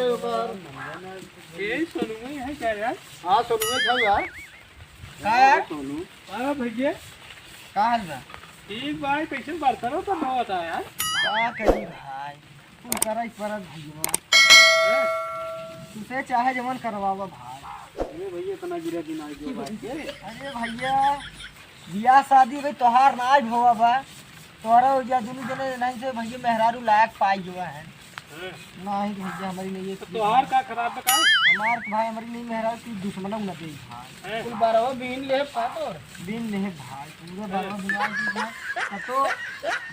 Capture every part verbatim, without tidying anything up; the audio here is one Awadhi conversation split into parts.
ऊपर। ए, सोनू में है क्या यार? हाँ, सोनू में था यार। का यार? सोनू। हाँ भैया। का हाल बा? ठीक बा, कैसे बर्तनों का नौ होता है यार? का करी भाई, तू करा ही परत भैया। हाँ। तुसे चाहे जवन करवावा भाई। अरे भैया, इतना गिरा दिन आ गया बात के। अरे भैया, बियाह शादी भाई तोहार ना आज होवा बा, तोहरा हो गया, दोनों जने नहीं से भैया मेहरारू लायक पाई गया है। हाँ। नहीं तो भैया हमारी नहीं है। तो तोहार का खराब बा का? हमार तो भाई हमारी नहीं मेहरारू की दुश्मन न दे भाई। हाँ। कुल बारह बीन ले फाटोर। बीन ले भाई, पूरे हाँ। बारह बीन ले भाई। तब तो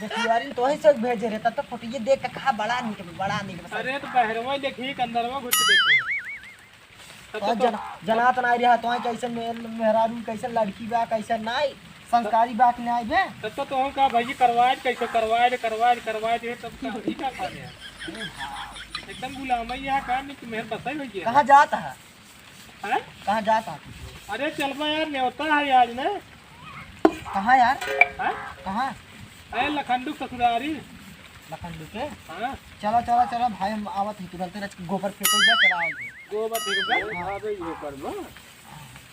देखियारी तो ही से भेजे रहे, तब तो फोटो ये देख के कहा बड़ा निक बा, बड़ा निक बा। अरे तो बहरवा देखी, अंदरवा घुस के देखी। तब और तो जना-, जनात ना रहा तो कैसे मेल-, मेहरारू, कैसे लड़की बा, कैसे नाई, संस्कारी बा कि नाई बे? तब तो तुम का भाई करवाए, कैसे करवाए, करवाए, करवाए दे, तब का, ई का खा रहे हैं? अरे भाई। एकदम गुलाम है यहाँ का, नहीं तो मेहर बसाई हो गया। कहाँ जात है? हैं? कहाँ जात है? अरे चलबा यार, न्योता है आज ना। कहाँ यार? हैं? कहाँ? अरे लखंडू ससुरारी। लखंडू के? हाँ। चला, चला, चला भाई, हम आवत ही तुरंत, रच गोबर फेंके जा, चला आओ। गोबर फेंके जा? हाँ। अबे ये कर लो।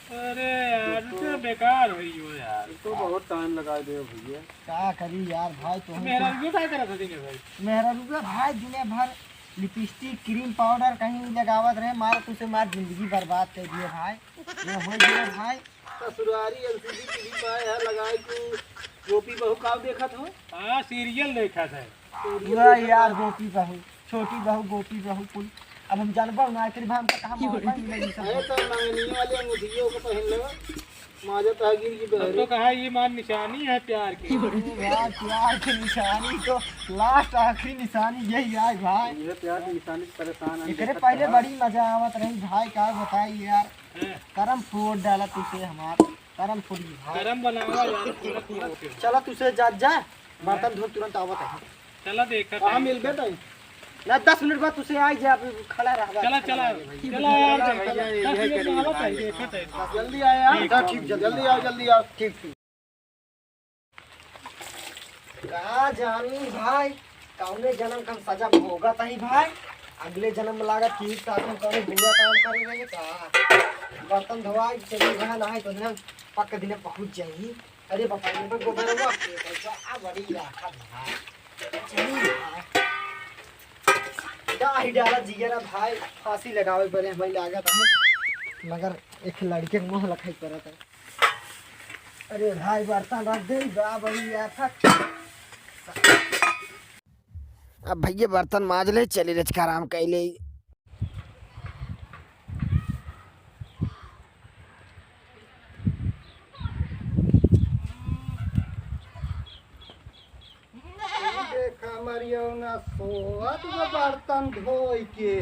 अरे यार, तो बेकार हो गई हो यार। तो बहुत टाइम लगा दे भैया। का करी यार भाई, तो हम मेहरारू का करत है दिने भाई? मेहरारू का भाई दिने भर लिपस्टिक, क्रीम पाउडर कहीं नहीं लगावत रहे, मार तुसे मार जिंदगी बर्बाद कर दिए भाई। ये हो गया भाई। ससुरारी एलसीडी टीवी पाए है लगाई तू, गोपी बहू का देखत हो? हाँ, सीरियल देखत है। पूरा यार गोपी बहू, छोटी बहू, गोपी बहू कुल। अब हम जानबो ना, आखिर भाई हमका कहाँ मौका मिले ई सब? अरे तो मंगनी वाली अंगूठियों को पहन लेवा, माजा तहगीर की तब तो बहरी। कहा ये मान निशानी है प्यार की। ओ भाई, प्यार की निशानी तो लास्ट आखिरी निशानी यही है भाई। ये प्यार की निशानी से परेशान है, एकरे देखत पहले रहा। बड़ी मजा आवत रही भाई, का बताई यार। हाँ। करम फोड़ डाला तुसे हमार, करम फोड़ी भाई। करम बनावा यार, पूरा पूरा। चला तुसे जा, जा, बर्तन धो तुरंत आवत है। चला देखा कहाँ मिलबे तई? ना, दस मिनट बाद तुसे आई जा, अब खड़ा रहबा। चला, चला, चला यार, देखा भैया, दस मिनट में आवत है, देखा तई। जल्दी आया। ठीक, ठीक, जल्दी आओ, जल्दी आओ। ठीक, ठीक। का जानी भाई, कौने जन्म का हम सजा भोगत हई भाई। अगले जन्म में लागत कि साथ में कौनो बुरा काम करे रहे का। बर्तन धोआ के चली रहा ना है तो ना पक्का दिने पहुँच जाई। अरे बाबा, ये तो गोबरवा के पैसा आ बड़ी राखत भाई। चली भाई। का ही डाला जिया ना भाई, फांसी लगावे पड़े हमारी लागत है। मगर एक लड़के के मुँह लखाई पड़त है। अरे भाई, बर्तन रख दे, बा बड़ी आफत। अब भैया बर्तन माज ले, चली रचका आराम कैले। देखा मरियौना सोवत बा बर्तन धोई के।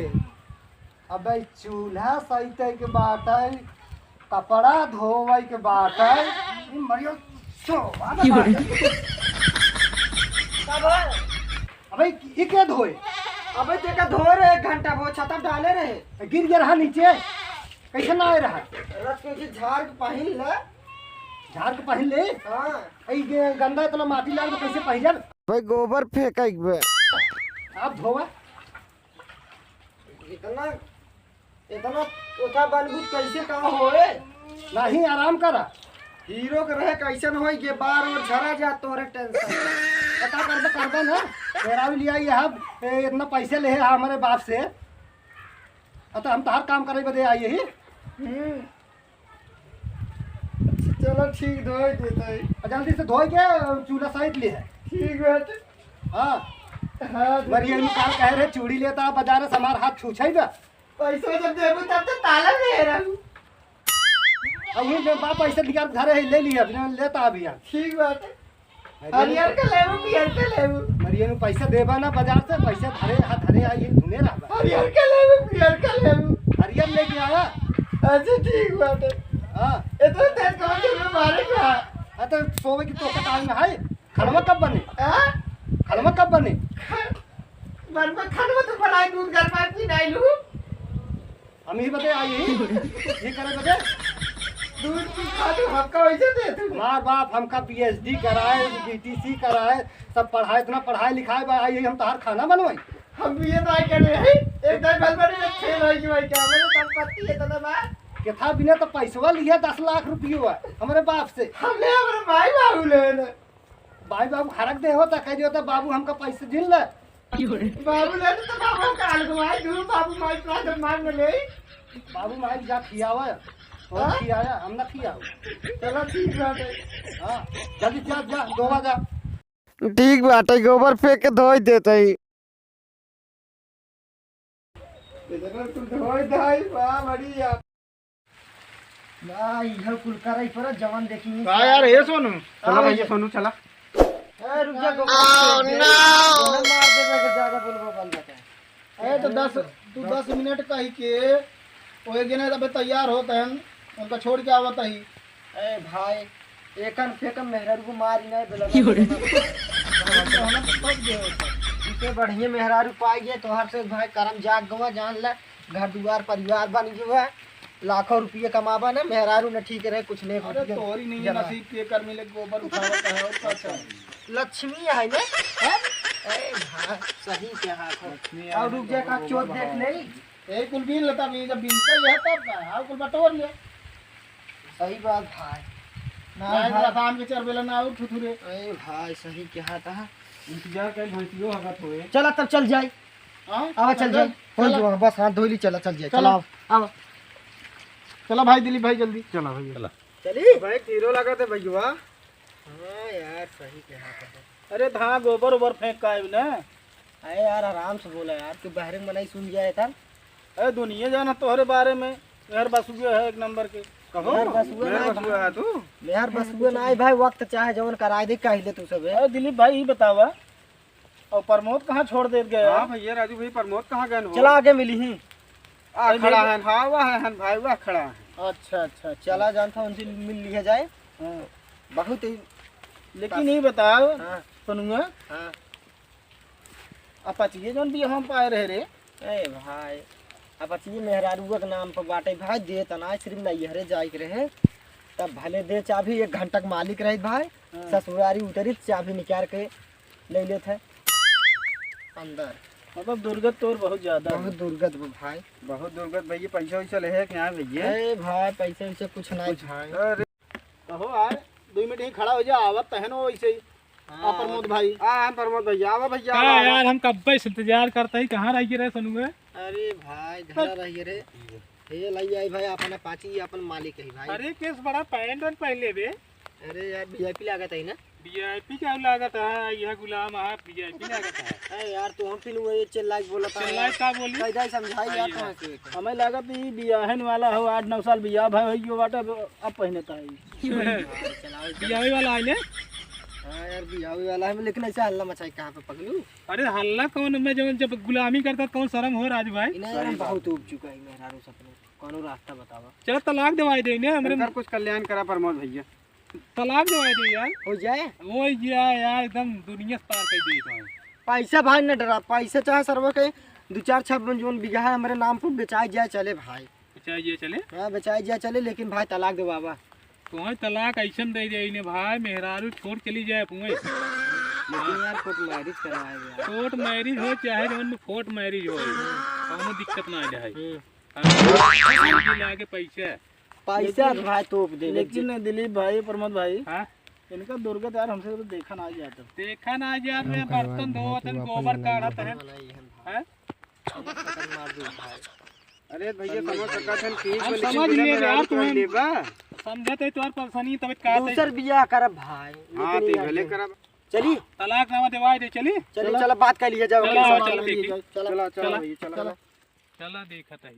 अबे चूल्हा सैते के बाटे, कपड़ा धोवे के बाटे। ई मरियो सोवत बाटे। का भा? अबे ई के धोए? अबे ते का धोए रहे, एक घंटा वो छतप डाले रहे। गिर गया रहा नीचे, कैसे ना आए रहा? रख के झाड़ के पहिन ले। झाड़ के पहिन ले? हाँ। ई गे-, गंदा इतना माटी लाग तो कैसे पहिरब? भाई गोबर फेंका एक बे। आप धोवा। इतना, इतना ओथा बनबूत कैसे का होए? नहीं, आराम करा। हीरो के रहे कैसन होई के बार और झरा जा तोरे टेंशन। पता करबे, करबे ना। मेरा भी लिया ये हम, ए, इतना पैसे ले है हमारे बाप से। अतः हम तहार काम करे बदे आई ही। हम्म। अच्छा, चलो ठीक, धोई देता है। और जल्दी से धोई के चूल्हा साइड ले है। ठीक बात। हाँ। हाँ, मरिया ये काल कह रहे चूड़ी लेता बाजार से हमार हाथ छूछाई बा। पैसा जब देबू तब तो ताला में है रहू। अब वही जो बाप पैसा निकाल के धरे है, ले लिया, अभी लेता अभी यहाँ। ठीक बात है। अरे हरियर के लेबू, पियर के लेबू? अरे, ये पैसा देबा ना बाजार से, पैसा धरे, हाथ धरे आई, ये धुने रहबा। हरियर के लेबू, पियर के लेबू? हरियर लेके आया। अच्छा, ठीक बाटे। हाँ। इतना तेज कौन से में मारे का? हाँ, तो सोवे की तो का टाइम है। खानवा कब बने? हाँ? खानवा कब बने? मन में खानवा तो बनाए, दूध गरमाए, पी नहीं लू। हम ही बदे आई ही, ये करे बदे। दूध पी खा तो हमका वैसे दे तू। हमार बाप हमका पीएचडी कराए, बीटीसी कराए, सब पढ़ाए, इतना पढ़ाए लिखाए बा, आई ही हम तहार खाना बनवाई। हम भी ये ट्राई कर रहे हैं। एक दाई भल बड़ी में फेल होई कि भाई क्या मेरे संपत्ति है तो ना बा। केथा बिना तो पैसवा लिया दस लाख रुपयो है हमरे बाप से। हमने हमरे माई बाबू ले ना। भाई बाबू खरक दे होता, कह दियो तो बाबू हमका पैसे दिन ले। बाबू ले तो बाबू का अलग भाई दू बाबू माई का तो मार में ले। बाबू माई जा खियावा, और हाँ? खियाया, हम ना खियाओ। चलो ठीक बात है। हाँ, जल्दी जा, जा, धोवा जा। ठीक बाटे, गोबर फेंक के धोई देते ही। इधर कुल धोई धाई, वाह, बढ़िया। वाह, इधर कुल करई पर जवन देखी। वाह यार, हे सोनू। चला हाँ, भैया ये सोनू, चला। ए, रुक जा, गोबर फेंक दे। गोबर मार देबे के ज्यादा बोलबो बंद कर। ए, तो दस, तू दस मिनट कही के, ओए गिने अबे तैयार होत हन, उनका छोड़ के आवत ही। ए भाई, एकन फेकन मेहरारू को मारी नहीं बोला। इसे बढ़िया मेहरारू पाई गए, तोहर से भाई करम जाग गवा, जान ले, घर दुआर परिवार बन गयो है, लाखों रुपये कमाबा ना, मेहरारू न ठीक रहे, कुछ नहीं अरे होती है। तोरी नहीं जना। नसीब के कर मिले गोबर उठावत है, और का चाहिए? लक्ष्मी है ना? हैं? ए भाई, सही कहा था। लक्ष्मी और है, रुक जा, का गोबर चोट देख उठावत। नहीं। ए, कुल बीन लेता भी, जब बीनता ही है तब का? आओ, कुल बटोर ले। सही बात भाई। ना ना, भाई। रात आम के चरबेला ना आऊ ठुठुरे। ए भाई, सही कहा था। इंतजार कर, भैंसियो हगत होए। चला तब चल जाए। हाँ? आवा, चल चल, जाए। चल। हो जो, बस हाथ धो ली, चला, चल जाए। चला। चला, आवा। चला भाई दिलीप भाई, जल्दी। चला भैया। चला। चली? भाई, कीड़ो लगा थे भैया। हाँ यार, सही कहा था। अरे, धां गोबर ओबर फेंक का आइब ना। अरे यार, आराम से बोला यार, तू बहरे में नहीं सुन जाए था। अरे, दुनिया जाना तोहरे बारे में। मेहर बसुए है एक नंबर के। कहो, मेहर बसुए मेहर ना बसुए है तू? मेहर बसुए ना है भाई, वक्त चाहे जवन कराए दे, कह ले तू सब है। अरे दिलीप भाई, ये बतावा, और प्रमोद कहाँ छोड़ देत गए? हाँ भैया, राजू भाई, प्रमोद कहाँ गए हो? चला आगे मिली ही। आ, अरे खड़ा मेरे है, हाँ, वह है, भाई, वह खड़ा है। अच्छा, अच्छा, अच्छा। चला जानता हूँ, उनसे मिल लिया जाए। हाँ। बहुत ही लेकिन ये बताओ, हाँ। सुनुआ। हाँ। अपचिए जौन बियाह में पाए रहे रे। ए भाई, अपचिए मेहरारुआ के नाम पर बाटे भाई, दे तना सिर्फ नैहरे जाए के रहे, तब भले दे चाभी, एक घंटा के मालिक रहित भाई, हाँ। ससुरारी उतरित चाभी निकाल के ले लेत है अंदर। मतलब दुर्गत तोर बहुत ज्यादा बहुत है। दुर्गत बा भाई। बहुत दुर्गत भैया, पैसा वैसा ले है क्या भैया? ए भाई, पैसा वैसा कुछ नहीं कुछ भाई। अरे। कहो यार, दो मिनट ही खड़ा हो जा, आवत तहन हो वैसे ही। हाँ, आ प्रमोद भाई। हाँ, हम प्रमोद भैया, आवा भैया, का आवा, आवा। यार, हम कब्बे से इंतजार करता ही, कहाँ रह गए रे सोनुए? अरे भाई, घर रह गए रे। हे लाई आई भाई, अपन अपाची, अपन मालिक है भाई। अरे, केस बड़ा पैंट वैंट पहन ले बे। अरे यार, वीआईपी लागत है ना? वीआईपी क्या लागत है? यह गुलाम है, वीआईपी लागत है। अरे यार, तू हम फिर वो ये चिल्लाई बोलत है चिल्लाई यार। का बोली? कैदा समझाई यार आइए। कहाँ से? हमें लागत ई बियाहन वाला हो, आठ नौ साल बियाह भाई हो, यो बाटा अब पहनता है। चलाओ, चलाओ। बियाहे वाला आइले? हाँ यार, बियाहे वाला है, लेकिन ऐसा हल्ला मचाई कहाँ पे पगलू? अरे हल्ला कौन, मैं जब, जब गुलामी करता कौन शर्म हो राजू भाई? इन्हें यार, हम सही बात। बहुत उब चुका है मेहरारू सपने, कौनो रास्ता बतावा। चला तलाक देवाई दे ने हमरे। इनकर कुछ कल्याण करा प्रमोद भैया। तलाक देवाई दे यार। हो जाए? हो जाए यार, एकदम दुनिया से पार कर दे भाई। पैसा भाई न डरा, पैसा चाहे सरवा के दो चार छह जोन बीघा है हमरे नाम पर बेचाई जाए चले भाई। बेचाई जाए चले? हाँ, बेचाई जाए चले, लेकिन भाई तलाक देवावा। तोहे तलाक ऐसन दे दे ने भाई, मेहरारू छोड़ चली जाए पुए। लेकिन यार कोर्ट मैरिज करवाए यार। कोर्ट मैरिज हो चाहे जौन में कोर्ट मैरिज हो, कौनो दिक्कत ना जाए। हम्म। हाँ, लागे पैसा। पैसा लेकिन, भाई तोप दे, लेकिन दिलीप भाई, प्रमोद भाई, हाँ? इनका दुर्गत यार हमसे तो देखा ना जाता। देखा ना जात रे, बर्तन धोवत हन, गोबर काढ़त हन। हैं? अरे भैया, समझ सकत हन कि हम लेकिन समझ बिना लिए मेहरारू यार, तू कोई हम लेबा? समझत है तोहर परेशानी, तब का दूसर बियाह करब भाई, हाँ, लेकिन तो यार भले करब। चली। तलाक नामा देवाई दे, चली। चली, चला। चला, बात कर लिया जाओ। चला, चला, चला, ठीक, ठीक। चला, चला, चला। भैया, चला। चला। चला, देखत है।